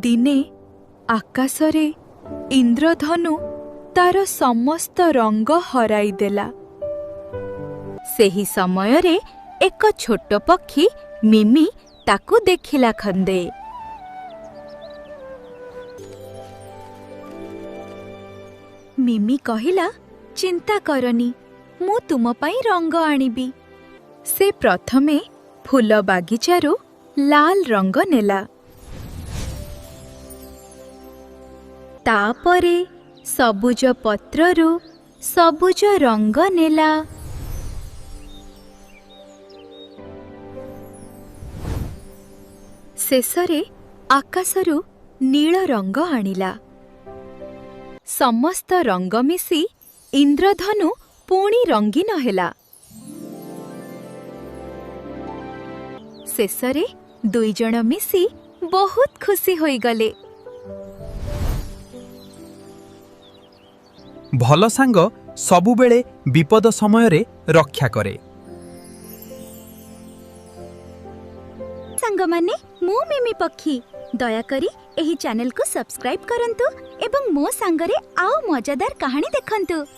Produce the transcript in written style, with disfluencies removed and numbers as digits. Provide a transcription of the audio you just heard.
ଦିନେ ଆକାଶରେ ଇନ୍ଦ୍ରଧନୁ ତାର ସମସ୍ତ ରଙ୍ଗ ହରାଇଦେଲା। ସେହି ସମୟରେ ଏକ ଛୋଟ ପକ୍ଷୀ ମିମି ତାକୁ ଦେଖିଲା ଖନ୍ଦେ। ମିମି କହିଲା, ଚିନ୍ତା କରନି, ମୁଁ ତୁମ ପାଇଁ ରଙ୍ଗ ଆଣିବି। ସେ ପ୍ରଥମେ ଫୁଲ ବାଗିଚାରୁ ଲାଲ ରଙ୍ଗ ନେଲା। ତାପରେ ସବୁଜ ପତ୍ରରୁ ସବୁଜ ରଙ୍ଗ ନେଲା। ଶେଷରେ ଆକାଶରୁ ନୀଳ ରଙ୍ଗ ଆଣିଲା। ସମସ୍ତ ରଙ୍ଗ ମିଶି ଇନ୍ଦ୍ରଧନୁ ପୁଣି ରଙ୍ଗୀନ ହେଲା। ଶେଷରେ ଦୁଇଜଣ ମିଶି ବହୁତ ଖୁସି ହୋଇଗଲେ। ଭଲ ସାଙ୍ଗ ସବୁବେଳେ ବିପଦ ସମୟରେ ରକ୍ଷା କରେ। ସାଙ୍ଗମାନେ, ମୁଁ ମିମି ପକ୍ଷୀ। ଦୟାକରି ଏହି ଚ୍ୟାନେଲକୁ ସବସ୍କ୍ରାଇବ୍ କରନ୍ତୁ ଏବଂ ମୋ ସାଙ୍ଗରେ ଆଉ ମଜାଦାର କାହାଣୀ ଦେଖନ୍ତୁ।